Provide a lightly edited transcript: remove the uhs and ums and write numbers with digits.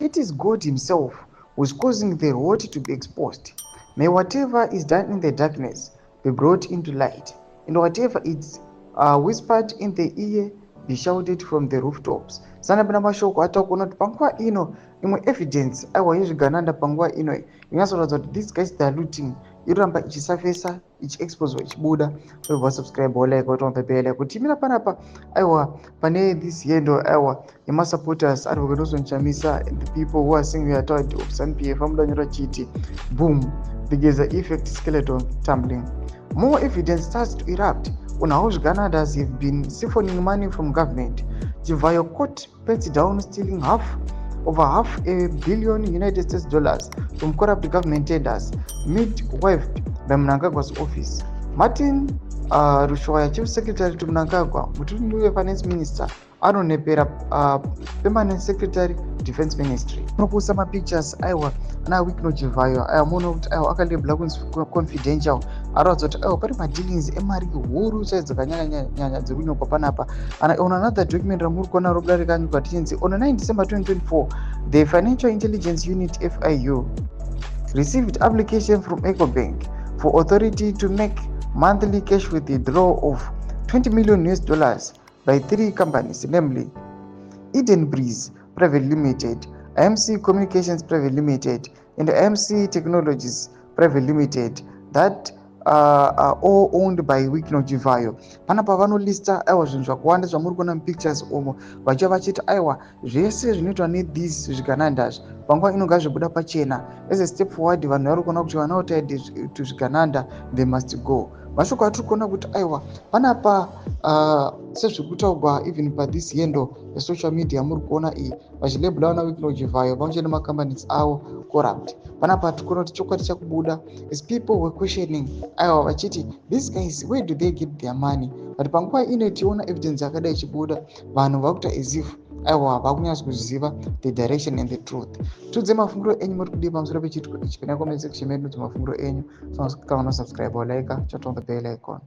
It is God himself who is causing the rot to be exposed. May whatever is done in the darkness be brought into light, and whatever is whispered in the ear be shouted from the rooftops. Sanapinda mashoko atakuona kuti panguva ino imwe evidence, aiwa, yezvigananda panguva ino inonyatsoratidza kuti these guys, they are looting, iroramba ichisafesa, ichiexposwa, ichibuda. Obva subscribe, like, turn on the bell kuti imira panapa. Aiwa, pane this handle, aiwa, yemasupporters ari kuNelson Chamisa and the people who are saying we are tired of ZANU PF, amuda nyora chiti, "Boom, the Geza effect, skeleton tumbling." More evidence starts to erupt on how zviganandas have been siphoning money from government. Chivayo caught pants down stealing half over half a billion United States dollars from corrupt government tenders midwifed by Mnangagwa's office. Martin Rushwaya, chief secretary to Mnangagwa, mutungamiri wefinance minister, anonepera permanent secretary, defense ministry. Unokuisa mapictures, aiwa, ana Wicknell Chivayo. Aiwa, muona kuti, aiwa, akalabela kunzi confidential, aratidza kuti, aiwa, pane madealings emari huru chaidzo dzakanyanyanyanya dziri kunyorwa panapa. On another document ramuri kuona robuda rakanyorwa tichinzi, on 9 December 2024, the Financial Intelligence Unit, FIU, received application from Ecobank for authority to make monthly cash withdrawal of 20 million US dollars by three companies, namely Eden Breeze Private Limited, IMC Communications Private Limited, and IMC Technologies Private Limited, that are all owned by Wicknell Chivayo. Panapa vanolista, aiwa, zvinhu zvakawanda zvamuri kuona mupictures umo, vachiva vachiti, aiwa, zvese zvinoitwa nethis zvigananda panguva inonga zvibuda pachena. As a step forward, vanhu vari kuona kuti vana utaide to zvigananda, they must go. Mashoko atiri kuona kuti, aiwa, panapa sezviri kutaurwa even pathis handle yesocial media muri kuona iyi, vachilabela vana Wicknell Chivayo pamwe chete nemacompanies avo corrupt. Panapa tiri kuona kuti chokwadi chakubuda as people were questioning, aiwa, vachiti these guys, where do they get their money? But panguva ino tiona evidence yakadai ichibuda, vanhu vakuita as if, aiwa, vakunyatsa kuziva the direction and the truth. Tiudze mafungiro enyu, muri kudii pamusoro pechiitiko ichi? Pinda comment section medu, mafungiro enyu. Kana subscribe, like, turn on the bell icon.